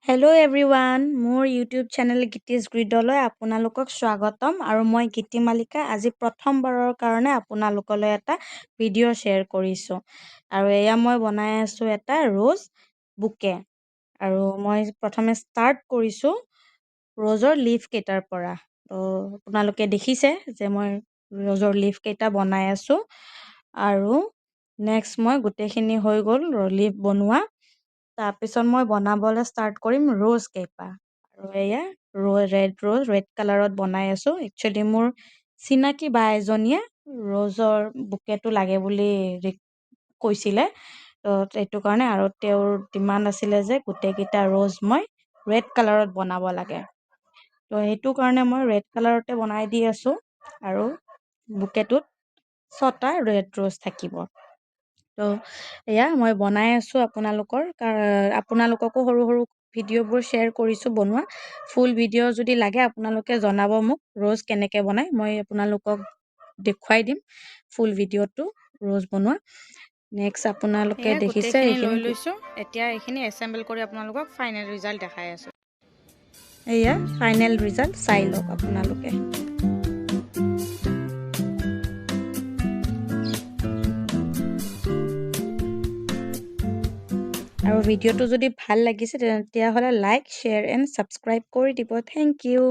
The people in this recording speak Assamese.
হেল্ল' এভৰিৱান, মোৰ ইউটিউব চেনেল গীতিজ গ্ৰীডলৈ আপোনালোকক স্বাগতম। আৰু মই গীতি মালিকা আজি প্ৰথমবাৰৰ কাৰণে আপোনালোকলৈ এটা ভিডিঅ' শ্বেয়াৰ কৰিছোঁ। আৰু এয়া মই বনাই আছোঁ এটা ৰ'জ বুকে। আৰু মই প্ৰথমে ষ্টাৰ্ট কৰিছোঁ ৰ'জৰ লিফকেইটাৰ পৰা। তো আপোনালোকে দেখিছে যে মই ৰ'জৰ লিফকেইটা বনাই আছোঁ। আৰু নেক্সট মই গোটেইখিনি হৈ গ'ল লিফ বনোৱা। তাৰপিছত মই বনাবলৈ ষ্টাৰ্ট কৰিম ৰ'জ কেইপাহ। আৰু এয়া ৰেড ৰ'জ, ৰেড কালাৰত বনাই আছোঁ। একচুৱেলি মোৰ চিনাকি বা এজনীয়ে ৰ'জৰ বুকেটো লাগে বুলি কৈছিলে, তো সেইটো কাৰণে। আৰু তেওঁৰ ডিমাণ্ড আছিলে যে গোটেইকেইটা ৰ'জ মই ৰেড কালাৰত বনাব লাগে, তো সেইটো কাৰণে মই ৰেড কালাৰতে বনাই দি আছোঁ। আৰু বুকেটোত 6টা ৰেড ৰ'জ থাকিব। তো এয়া মই বনাই আছোঁ। আপোনালোককো সৰু সৰু ভিডিঅ'বোৰ শ্বেয়াৰ কৰিছোঁ বনোৱা। ফুল ভিডিঅ' যদি লাগে আপোনালোকে জনাব মোক, ৰ'জ কেনেকৈ বনায়, মই আপোনালোকক দেখুৱাই দিম ফুল ভিডিঅ'টো ৰ'জ বনোৱা। নেক্সট আপোনালোকে দেখিছে এইখিনি লৈ লৈছোঁ। এতিয়া এইখিনি এছেম্বল কৰি আপোনালোকক ফাইনেল ৰিজাল্ট দেখাই আছোঁ। এয়া ফাইনেল ৰিজাল্ট চাই লওক আপোনালোকে। আৰু ভিডিঅ'টো যদি ভাল লাগিছে তেতিয়াহ'লে লাইক, শ্বেয়াৰ এণ্ড ছাবস্ক্ৰাইব কৰি দিব। Thank you.